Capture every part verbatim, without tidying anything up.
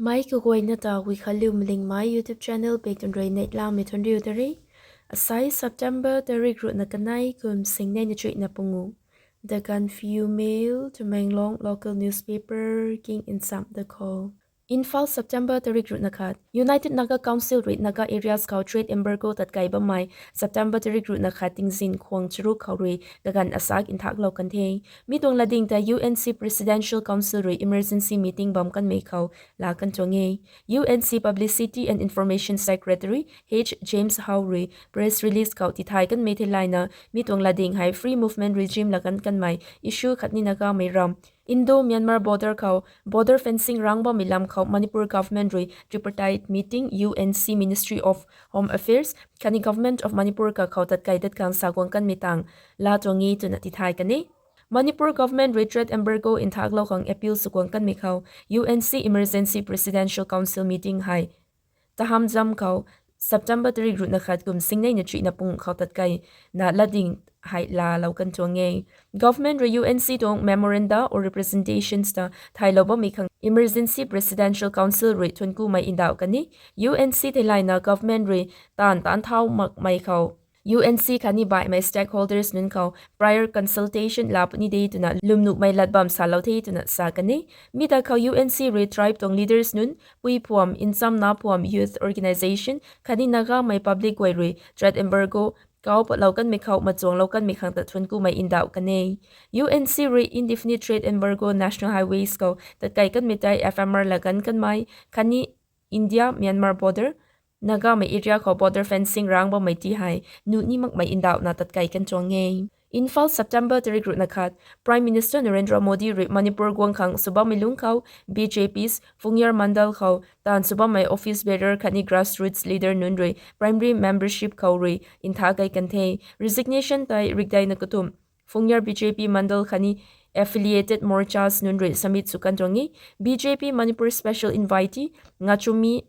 Mei kaguayna ta Guikhanliu Malingmei YouTube channel pei tun rui neihlamei thuanriu ta re. Asai September tarik ruhna kanei kum singneina chuihna pungu. The Gaanphiu Mail, Tamenglong local newspaper king nsam da khou. Imphal, September tarik ruhna khat. United Naga Council rui Naga areas khou trade embargo tatkai bammei September tarik ruhna khat tingzin khwang charuk khou rui kaganv asak nthaklou kan the. Mi tuang latding ta U N C Presidential Council rui emergency meeting bam kanmei khou laa kan tuang e. U N C Publicity and Information Secretary H James Howe rui press release khou tithay kanmei theilayna mi tuang latding hei free movement regime lagan kanmei issue khatni Nagamei ram Indo-Myanmar border khou border fencing rang bammei lam khou Manipur government rui tripartite meeting U N C Ministry of Home Affairs khatni Government of Manipur kakhou tatkai dat khang sa guang kanmei tang laa tuang e twna tithay kan e. Manipur government rui trade embargo nthaklou khang appeal sw guang kanmei khou U N C Emergency Presidential Council meeting hei Tahamzam khou September tarik ruhna khat kum singneina chuihna pung khou tatkai na latding hei laalou kan tuang e. Government rui U N C tuang memoranda or representations ta thaylou bammei khang Emergency Presidential Council rui thuankumei ndauh kan e. U N C theilayna government rui taanv taanc thau makmei khou U N C khatni baihmei stakeholders nunc khou prior consultation laa puni de twna lwmnuhmei lat bam salou the twna sa kan e. Mi ta khou U N C rui tribe tuang leaders nunc, pui phuam, nchamna phuam, youth organisation khatni Nagamei public guay rui trade embargo kau patlou kanmei khou machuanglou kanmei khang ta thuankumei ndauh kan e. U N C rui indefinite trade embargo national highways khou tatkai kanmei tei F M R lagan kanmei khatni India-Myanmar border Nagamei area khou border fencing rang bammei ti hei nuh ni makmei ndauhna tatkai kan tuang e. Imphal, September tarik ruhna khat. Prime Minister Narendra Modi rui Manipur guang khang sw bammei lungc khou B J P's Phungyar Mandal khou taanv sw bammei office bearer khatni grassroots leader nunc rui primary membership khou rui ntha kai kan the. Resignation tei rikdeina kathumh Phungyar B J P Mandal khatni affiliated morchas nunc rui submit sw kan tuang e. B J P Manipur special invitee Ngachumi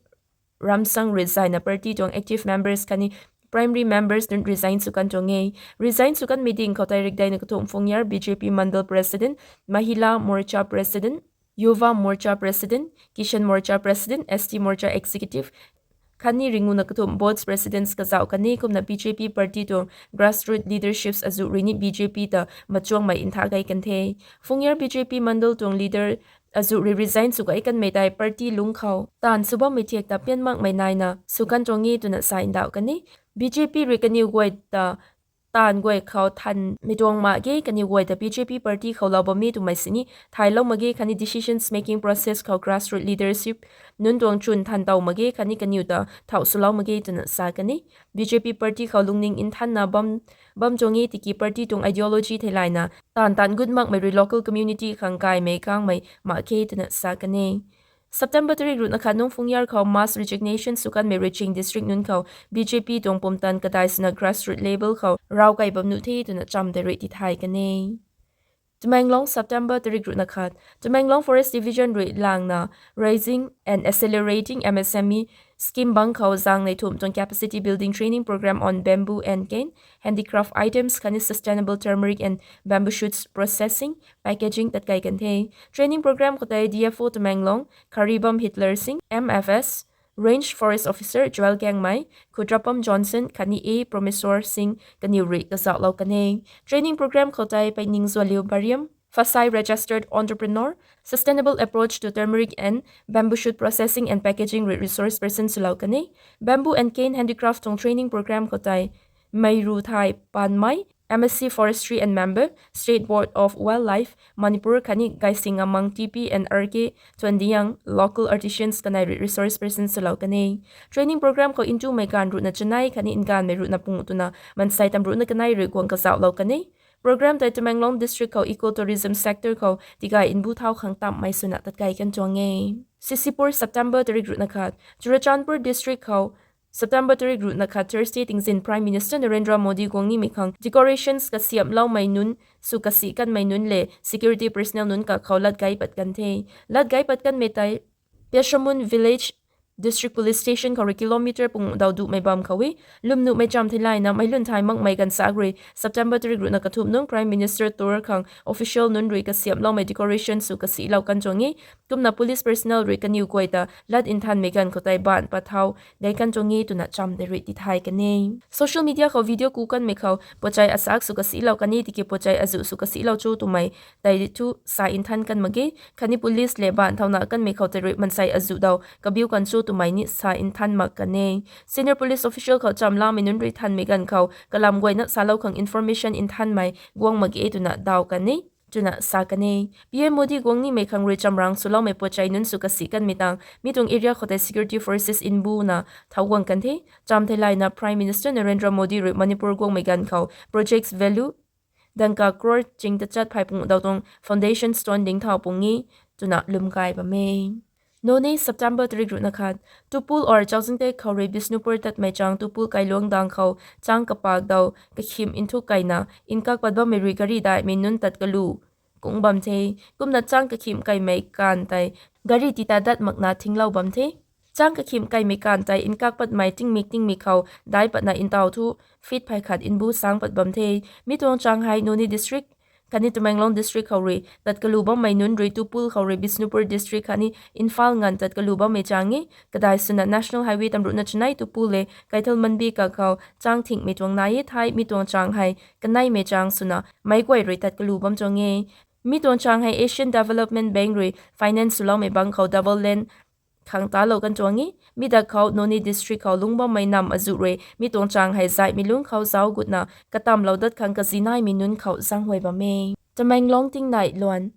Ramsang rui zayna party tuang active members khatni primary members nunc resign sw kan tuang e. Resign sw kanmei ding khou tei rikdeina kathumh Phungyar B J P Mandal President, Mahila Morcha President, Yuva Morcha President, Kisan Morcha President, S T Morcha Executive khatni ringuna kathumh boards presidents kazauh kan e. Kumna B J P party tuang grassroots leaderships azuh rui ni B J P ta machuangmei ntha kai kan the. Phungyar B J P Mandal tuang leader azuh rui resign sw kai kanmei tei party lungc khou taanv sw bammei thiak ta pian makmei naina sw kan tuang e twna sa ndauh kan e. B J P rui kaniw guay ta taanv guay khou thanmei tuang mak ge, kaniw guay ta B J P party khou lou bam e twmei sini thaylou mak ge khatni decisions making process khou grassroots leadership nunc tuang chwn than tow mak ge khatni kaniw ta thauh swlou mak ge twna sa kan e. B J P party khou lungning nthanna bam bam tuang e tiki party tuang ideology theilayna taanv taanv gut makmei rui local community khang gaymei kangmei mak khe twna sa kan e. September tarik ruhna khat nung Phungyar khou mass resignation sw kanmei rui Ching district nunc khou B J P tuang pumtan kadai swna grassroots level khou raw kai bam nuh the twna cham tei rui tithay kan e. Tamenglong, September tarik ruhna khat. Tamenglong Forest Division rui langna Raising and Accelerating M S M E scheme bang khou zang nei thumh tuang capacity building training program on bamboo and cane, handicraft items khatni sustainable turmeric and bamboo shoots processing, packaging tatkai kan the. Training program khou tei D F O Tamenglong Kharibam Hitler Singh, M F S, Range Forest Officer Joel Kangmei, Khudrapam Johnson khatni A Promeswar Singh kaniw rui kazauhlou kan e. Training program khou tei Peiningzualiu Bariam, Phasai registered entrepreneur, sustainable approach to turmeric and bamboo shoot processing and packaging rui resource person swlou kan e. Bamboo and cane handicraft tuang training program khou tei Meiruthai Panmei, M S C Forestry and member, State Board of Wildlife, Manipur khatni Gaising Amang T P and R K Thuandiang, local artisans kanei rui resource person swlou kan e. Training program khou ntumei ganv ruhna chanei khatni nganvmei ruhna pungu twna mansei tam ruhna kanei rui guang kazauhlou kan e. Program tei Tamenglong district khou ecotourism sector khou tigay nbu thau khang tamhmei swna tatkai kan tuang e. Sisipur, September tarik ruhna khat. Churachandpur district khou September tarik ruhna khat Thursday tingzin Prime Minister Narendra Modi guang nimei khang decorations kasiamhloumei nunc, sw kasi kanmei nunc le security personnel nunc kakhou lat gay pat kan the. Lat gay pat kanmei tei Pyashamun village District Police Station khou rui kilometer pung daw duhmei bam khou e. Lwmnuhmei chamv theilayna meic lun thay makmei ganvsaekc rui September tarik ruhna kathumh nungc Prime Minister tour khang official nunc rui kasiamhloumei decoration sw kasihlou kan tuang e. Kumna police personnel rui kaniw guay ta lat nthanmei ganv khou tei baanc pat thau gei kan tuang e twna chamv tei rui tithay kan e. Social media khou video ku kanmei khou pochai asaekc sw kasihlou kan e, tiki pochai azuh sw kasihlou cho twmei tei thu sa nthan kan mak ge. Khatni police lev baanc thauna kanmei khou tei rui mansei azuh daw kabiu kan cho twmei ni sa nthan mak kan e. Senior police official khou chamlamei nunc rui thanmei ganv khou kalam guayna salou khang information nthanmei guang mak ge twna daw kan e twna sa kan e. P M Modi guang nimei khang rui chamrang swloumei pochai nunc sw kasih kanmei tang mi tuang area khou tei security forces nbuna thau guang kan the. Chamv theilayna Prime Minister Narendra Modi rui Manipur guangmei ganv khou Project Velu dangka crore ching tachat phay pung daw tuang foundation stone ding thau pung e twna lwm kai bam e. Noney, September tarik ruhna khat: Tupul or Chaozingtek khou rui Bishnupur tatmei chang Tupul kailuang dang khou chang kapak daw kakhim nthuk kaina nkak pat bammei rui gari daihmei nunc tat kalu kung bam the. Kumna chang kakhim kaimei kan tei gari tita dat makna thinglou bam the. Chang kakhim kaimei kan tei nkak patmei tingmik tingmik khou dai patna ntaw thu feet phay khat nbu sang pat bam the. Mi tuang chang hei Noney district khatni Tamenglong district khou rui tat kalu bammei nunc rui Tupul khou rui Bishnupur district khatni Imphal nganv tat kalu bammei chang e. Kadai swna National Highway tamruhna chanei Tupul le Keithelmanbi kakhou chang thingmei tuang nai e thei mi tuang chang hei kaneimei chang swna meic guay rui tat kalu bam tuang e. Mi tuang chang hei Asian Development Bank rui finance swloumei bang khou double lane khang talou kan tuang e. Mi dak khou Noney district khou lungc bammei nam azuh rui mi tuang chang hei zaihmei lungc khou zauc gutna katamlou dat khang kazi naimei nunc khou zaenghuay bam e. Tamenglong tingnai luan.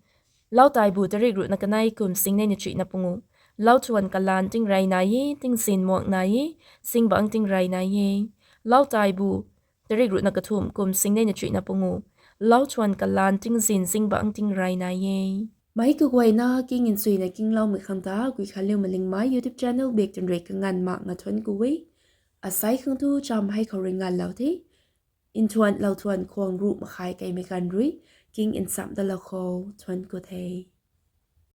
Lau taibu tarik ruhna kanei kum singnei na chuihna pungu. Lau thuan kalan tingrey nai e, tingzin muang nai e, zingbangc tingrey nai e. Lau taibu tarik ruhna kathumh kum singnei na chuihna pungu. Lau thuan kalan tingzin zingbangc tingrey nai e. Meic kaguayna king nchuina kingloumei khang ta Guikhanliu Malingmei YouTube channel bak tan rui kanganv makna thuanc ku e. Asei khang tu chamv hei khou rui nganvlou the. Nthuan lou thuan khwang ruh makhai kaimei ganv rui king nchamh dalou khou thuanc ku the.